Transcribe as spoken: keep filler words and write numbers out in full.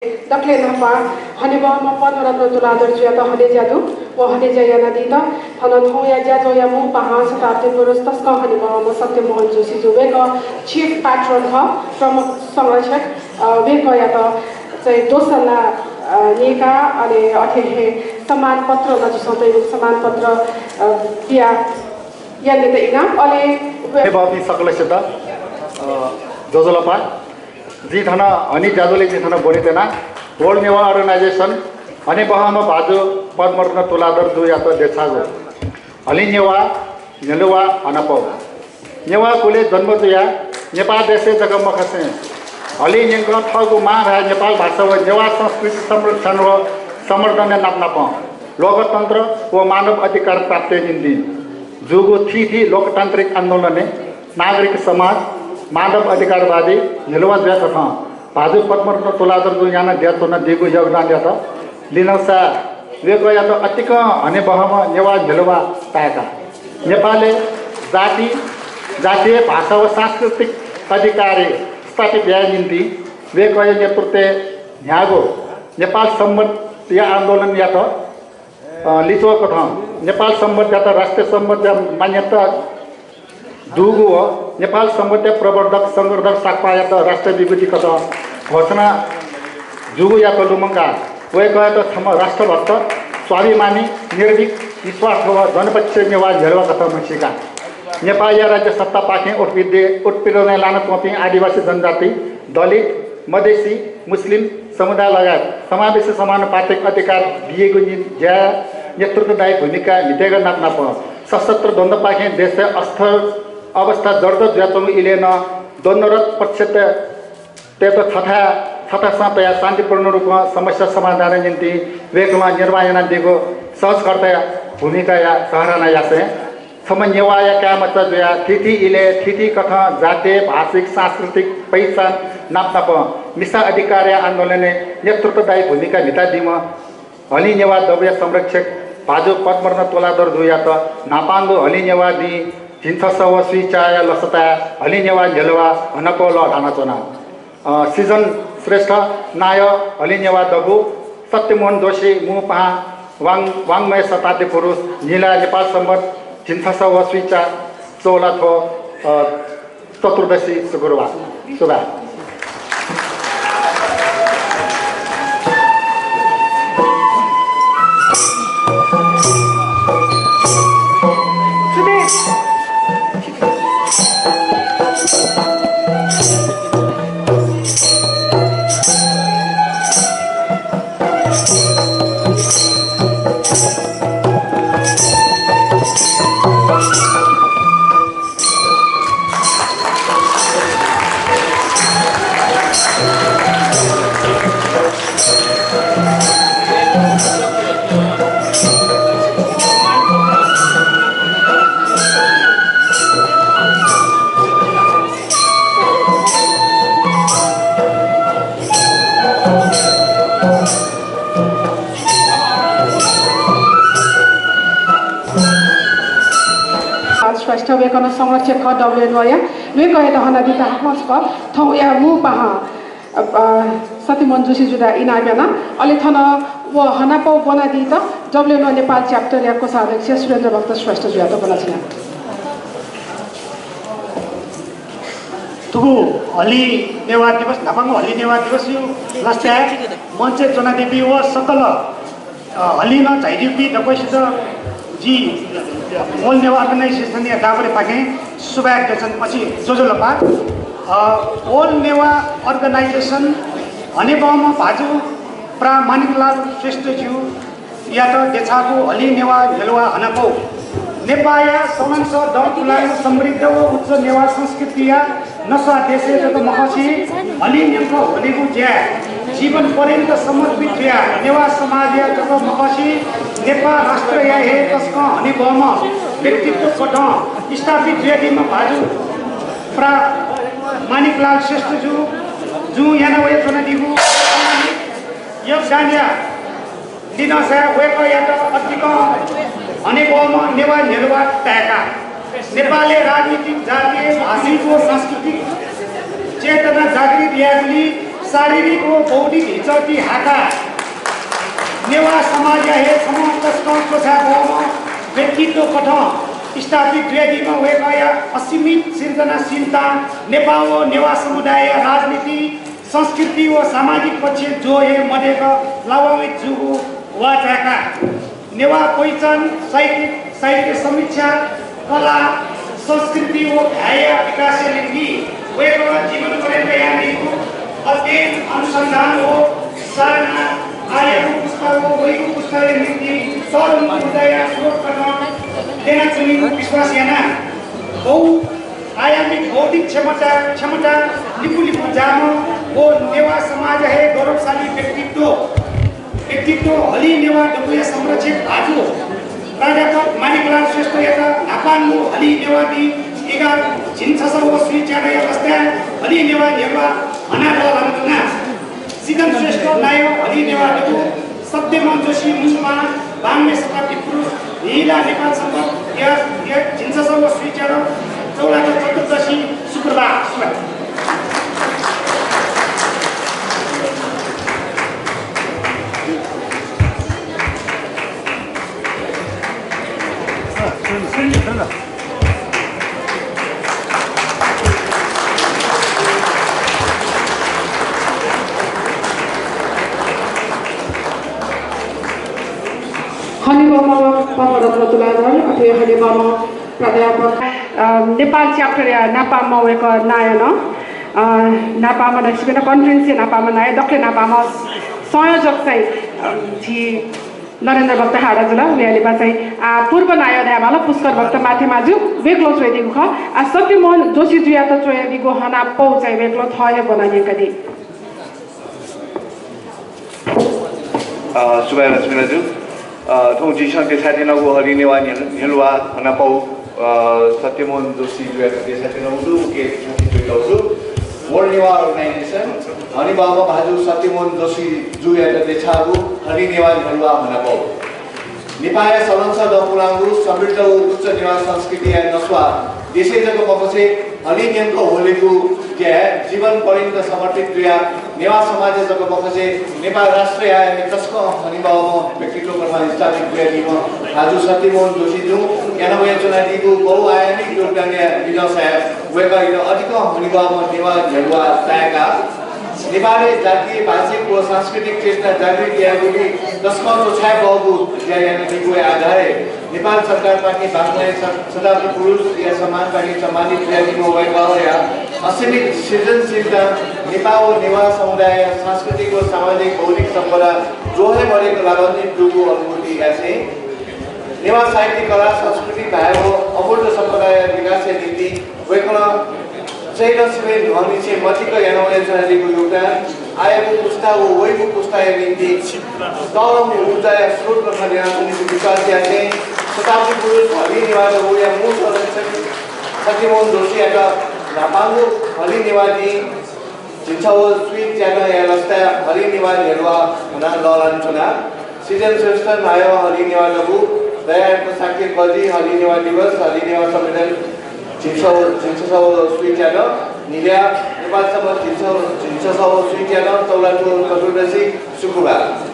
दकलय् न्हापां हनेबहःम्ह पद्मरत्न तुलाधर जुयात हनेज्या दु। व हनेज्या यानादीत थन थौंया ज्याझ्वःया मू पाहां शताब्दी पुरुष तसकं हनेबहःम्ह सत्यमोहन जोशी जु, वय्कः chief patron खः, प्रमुख संरक्षक, अ, वय्कःयात चाहिँ दोसल्ला, अ, न्ययेका, अले अथे हे सम्मान पत्र नं झीसं तयागु सम्मान पत्र, अ, बिया यानादीत इनाप। अले वय्- हे बहःपिं सकलसित, अ, ज्वजलपा। जिं थन हने ज्याझ्वलय् जिं थन ब्वनेत्यना World Newah Organization हनेबहःम्ह भाजु पद्मरत्न तुलाधर जुयात देछाःगु हलिं नेवाः न्ह्यलुवा हनापौ। नेवाः कुलय् जन्म जुयाः नेपाः देशय् जक मखसें हलिं न्यंकं थःगु मांभाय् नेपाल भाषा व नेवाः संस्कृति संरक्षण व संवर्धनय् नापनापं लोकतन्त्र व मानव अधिकार प्राप्तिया निंतिं जूगु थीथी लोकतान्त्रिक आन्दोलनय् नागरिक समाज, मानव अधिकारवादी न्ह्यलुवा जुयाकथं भाजु पद्मरत्न तुलाधर जुं यानादियाच्वनादीगु योगदानयात लिनासा वय्कःयात अतिकं हनेबहःम्ह नेवाः न्ह्यलुवा ताय्का। नेपालय् जाति, जातीय भाषा व सांस्कृतिक अधिकार स्थापित याये निंतिं वय्कःया नेतृत्वय् न्ह्याःगु नेपाल संवतया आन्दोलनयात अ, लिच्वःकथं नेपाल संवतयात राष्ट्रिय संवतया मान्यता दुगु व नेपाल संवतया प्रवर्तक शंखधर साख्वाःयात राष्ट्रिय विभूति कथं घोषणा जूगुयात लुमंकाः वय्कःयात छम्ह राष्ट्रभक्त, स्वाभिमानी, निर्भीक, निस्वार्थ व जनपक्षीय नेवाः न्ह्यलुवा कथं म्हसीका। नेपाःया राज्य सत्तापाखें उत्पीडि-, उत्पीडनय् लानाच्वंपिं आदिवासी जनजाति, दलित, मधेसी, मुस्लिम समुदाय लगायत समावेशी समानुपातिक अधिकार बियेगु निं ज्याय् नेतृत्वदायी भूमिका म्हितेगु नापनापं सशस्त्र द्वन्द्वपाखें देशय् अस्थिर अवस्था जर्जर जुयाच्वंगु इलय् नं द्वन्द्वरत पक्षत तय्त छथाय्, छथासं तयाः शान्तिपूर्ण रूपं समस्या समाधानया निंतिं वय्कलं निर्वाह यानादीगु सहजकर्ताया भूमिकाया सराहना यासें छम्ह नेवाःया काय्मचा जुयाः थीथी इलय् थीथी कथं जातीय, भाषिक, सांस्कृतिक पहिचान नापनापं मिसा अधिकारया आन्दोलनय् नेतृत्वदायी भूमिका म्हितादीम्ह हलिं नेवाः दबूया संरक्षक भाजु पद्मरत्न तुलाधर जुयात न्हापांगु हलिं नेवाः दिं झिंछसः व स्वीचाया लसताय् हलिं नेवाः न्ह्यलुवा हनापौ लःल्हानाच्वना। अ, सिजन श्रेष्ठ, नायः हलिं नेवाः दबू, सत्यमोहन जोशी मू पाहां वाङ-, वाङ्मय शताब्दी पुरुष, न्हिला नेपाल संवत झिंछसः व स्वीचा चौला थ्व, अ, चतुर्दशी शुक्रबार। सुभाय्। श्रेष्ठ वय्कलं संरक्षक खः डब्ल्युएनओया। वय्कःयात हनादीत हाकनं छकः थौंया मू पाहां, अ, अ, सत्यमोहन जोशी जुयात इनाप याना। अले थन व हनापौ ब्वनादीत डब्ल्युएनओ नेपाल च्याप्टरया कोषाध्यक्ष सुरेन्द्र भक्त श्रेष्ठ जुयात ब्वनाच्वना। थुगु हलिं नेवाः दिवस, न्हापांगु हलिं नेवाः दिवसया लसताय् मञ्चय् च्वनादीपिं व सकल, अ, हलिं नं झायादीपिं दक्वसित जि World Newah Organization या दाबुलिपाखें सुभाय् देछानाच्वना, ज्वजलपा। अ, World Newah Organization हनेबहःम्ह भाजु प्रा मानिकलाल श्रेष्ठ जु यात देछाःगु हलिं नेवाः न्ह्यलुवा हनापौ। नेपाःया सवंशः दँ पुलांगु समृद्ध व उच्च नेवाः संस्कृतिया नस्वाः देशय् जक मखंसे हलिं न्यंकं हनेगु ज्याय् जीवन पर्यन्त समर्पित जुयाः नेवाः समाजया जक मखंसे नेपाः राष्ट्रया हे तसकं हनेबहःम्ह व्यक्तित्व कथं स्थापित जुयादीम्ह भाजु प्रा मानिकलाल श्रेष्ठ जु, जुं याना वयाच्वनादीगु योगदानया लिनासा वय्कःयात अतिकं हनेबहःम्ह नेवाः न्ह्यलुवा ताय्का। नेपालय् राजनीतिक, जातीय, भाषिक व सांस्कृतिक चेतना जागृत यायेगुलिइ शारीरिक व बौद्धिक हिचःति हाकाः नेवाः समाजया हे छम्ह तसकं च्वछाय् बहःम्ह व्यक्तित्वकथं स्थापित जुयादीम्ह वय्कःया असीमित सिर्जनाशीलतां नेपाः व नेवाः समुदायया राजनीति, संस्कृति व सामाजिक पक्षय् ज्वः हे मदय्क लाभान्वित जूगु वाः चाय्काः नेवाः पहिचान, साहित्य, साहित्य समीक्षा, कला, संस्कृति व भाय्‌या विकासया निंतिं वय्कलं जीवन पर्यन्त यानादीगु अध्ययन, अनुसन्धान व साधना आःयागु पुस्ता व वइगु पुस्ताया निंतिं तःधंगु ऊर्जाया स्रोत कथं ल्यनाच्वनीगु विश्वास याना। बहुआयामिक बौद्धिक क्षमता, क्षमता लिपु लिपु जाःम्ह व नेवाः समाजया हे गौरवशाली व्यक्तित्व, व्यक्तित्व हलिं नेवाः दबूया संरक्षक भाजु प्राध्यापक माणिकलाल श्रेष्ठयात न्हापांगु हलिं नेवाः दिं एघार झिंछसः व स्वीच्यादँया लसताय् हलिं नेवाः न्ह्यलुवा हनाः लःल्हानाच्वना। सिजन श्रेष्ठ नायः हलिं नेवाः दबू, सत्यमोहन जोशी मू मां, बांमलाः शताब्दी पुरुष, न्हिला नेपाल संवत् एघार, एघार झिंछसः व स्वीच्यादँ, चौलाथ्व चतुर्दशी शुक्रबार। सुभाय्। हनेबहःम्ह पद्मरत्न तुलाधर, अथे हनेबहःम्ह प्राध्यापक, अ, नेपाल च्याप्टरया न्हापांम्ह वय्कः नायः नं, अ, न्हापांम्ह दक्वसिबें नं कन्फरेन्सया न्हापांम्ह नायः, दकलय् न्हापांम्ह संयोजक चाहिँ, अ, झी नरेन्द्र भक्त हाडा जुल। वया लिपा चाहिँ, आ, पूर्व नायः धायेमाल पुष्कर भक्त माथेमाजु, वय्कलं च्वयादीगु खः। आ, सत्यमोहन जोशीजुयात च्वयादीगु हनापौ चाहिँ वय्कलं थः हे ब्वनाः न्यंकादी। अ, सुभाय् लक्ष्मी दाजु। अ, थौं झीसं देछानातयागु हलिं नेवाः न्ह्य-, न्ह्यलुवा हनापौ, अ, सत्यमोहन जोशीजुयात देछानातयागु दु, उकी छुट्टी जुइतःगु दु। World Newah Organization, हनेबहःम्ह भाजु सत्यमोहन जोशीजुयात देछाःगु हलिं नेवाः न्ह्यलुवा हनापौ। नेपाःया सलंसः दँ पुलांगु समृद्ध व उच्च नेवाः संस्कृतिया नस्वाः देशय् जक मखुसें हलिं न्यंक ह्वलेगु ज्याय् जीवन पर्यन्त समर्पित जुयाः नेवाः समाजय् जक मखुसें नेपाल राष्ट्रया हे तसकं हनेबहःम्ह व्यक्तित्व कथं स्थापित जुयादीम्ह भाजु सत्यमोहन जोशीजुं याना वयाच्वनादीगु बहुआयामिक योगदानया लिधंसाय् वय्कःयात अधिकं हनेबहःम्ह नेवाः न्ह्यलुवा ताय्काः नेपालय् जातीय, भाषिक व सांस्कृतिक चेतना जागृत यायेगुलिइ तसकं च्वछाय् बहःगु ज्या यानादीगु आधारय् नेपाल सरकारपाखें बांमलाः श-, शताब्दी पुरुषया सम्मानपाखें सम्मानित जुयादीम्ह वय्कःया असीमित सृजनशीलतां नेपाः व नेवाः समुदायया सांस्कृतिक व सामाजिक बौद्धिक सम्पदा ज्वः हे मदय्क लाभान्वित जूगु अनुभूति यासें नेवाः साहित्य, कला, संस्कृति, भाय् व अमूर्त सम्पदाया विकासया निंतिं वय्कलं चय्दँसिबें न्हंनिसें मथिक याना वयाच्वनादीगु योगदान आःयागु पुस्ता व वइगु पुस्ताया निंतिं तःधंगु ऊर्जाया स्रोत कथं ल्यनाच्वनीगु विश्वास यासें शताब्दी पुरुष हलिं नेवाः दबूया मू संरक्षक सत्यमोहन जोशीयात न्हापांगु हलिं नेवाः दिं झिंछसः व स्वीच्यादँया लसताय् हलिं नेवाः न्ह्यलुवा हनाः लःल्हानाच्वना। सिजन श्रेष्ठ नायः हलिं नेवाः दबू, दयाय्क शाक्य कजि हलिं नेवाः दिवस, हलिं नेवाः सम्मेलन झिंछसः व, झिंछसः व स्वीच्यादँ, न्हिला नेपाल संवत् झिंछसः, झिंछसः व स्वीच्यादँ, चौलाथ्व चतुर्दशी शुक्रबार।